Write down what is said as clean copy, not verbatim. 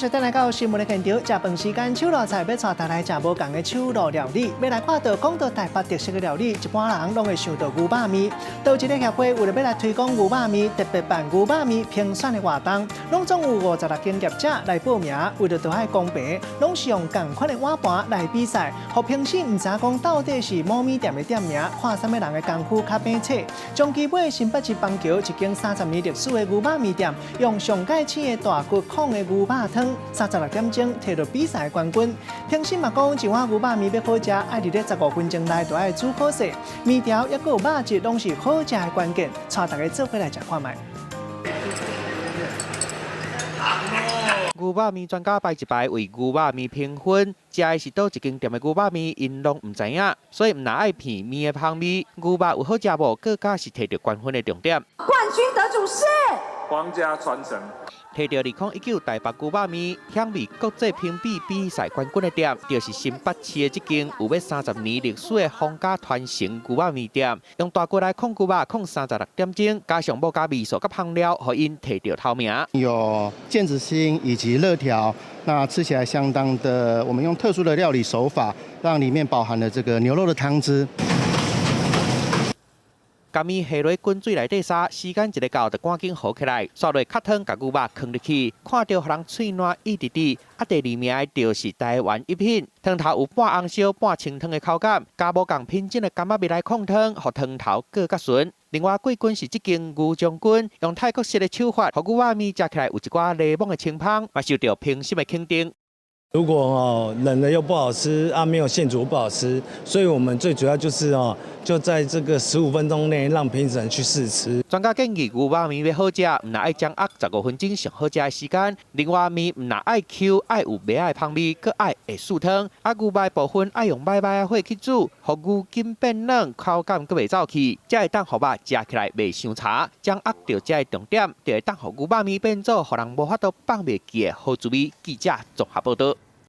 續轉來到新聞的現場，食飯時間，手路菜欲帶大家來食無仝的手路料理，欲來看到講到台北特色的料理，一般人攏會想到牛肉麵。佗一個協會為著欲來推廣牛肉麵，特別辦牛肉麵評選的活動，攏總有56間業者來報名，為著著愛公平，攏是用仝款的碗盤來比賽，予評審毋知影講到底是某麵店的店名，看啥物人的功夫較猛切。將基尾新北市板橋一間30年歷史的牛肉麵店，用上蓋鮮的大骨控的牛肉湯，36點鐘提到比賽冠軍。評審嘛講，一碗牛肉麵欲好食，愛佇咧15分鐘內就愛煮好勢，麵條抑閣有肉質，攏是好食的關鍵。帶大家做伙來食看覓。牛肉麵專家排一排為牛肉麵評分，食的是佗一間店的牛肉麵，𪜶攏毋知影，所以毋但愛品麵的香味，牛肉有好食無，閣較是提著冠軍的重點。冠軍得主是皇家傳承。提著2019台北牛肉麵香味國際評比比賽冠軍的店，就是新北市的這間有欲30年歷史的皇家傳承牛肉麵店，用大骨來控牛肉控36點鐘，加上無加味素佮香料，予𪜶提著頭名。有腱子心以及肋條，那吃起來相當的，我們用特殊的料理手法，讓裡面飽含了這個牛肉的湯汁。共麵下落滾水內底殺，時間一个到，就趕緊和起來，煞落較湯共牛肉囥入去，看著予人喙瀾一直滴。啊，第二名的就是台灣一品，湯頭有半紅燒半清湯的口感，加無仝品種的柑仔蜜來控湯，予湯頭閣較醇。另外季軍是這間牛將軍，用泰國式的手法，予牛肉麵食起來有一寡檸檬的清芳，嘛受著評審的肯定。如果哦冷了又不好吃啊，沒有現煮不好吃，所以我們最主要就是哦，就在這個15分鐘內讓評審去試吃。專家建議牛肉麵欲好食，毋但愛掌握15分鐘上好食的時間。另外麵毋但愛 Q，愛有麥仔的芳味，閣愛會澍湯。啊，牛肉部分愛用䆀䆀的火去煮，予牛筋變軟，口感閣袂走去，才會當予肉食起來袂傷柴。掌握著這个重點，就會當予牛肉麵變做予人無法度放袂記的好滋味。記者綜合報導。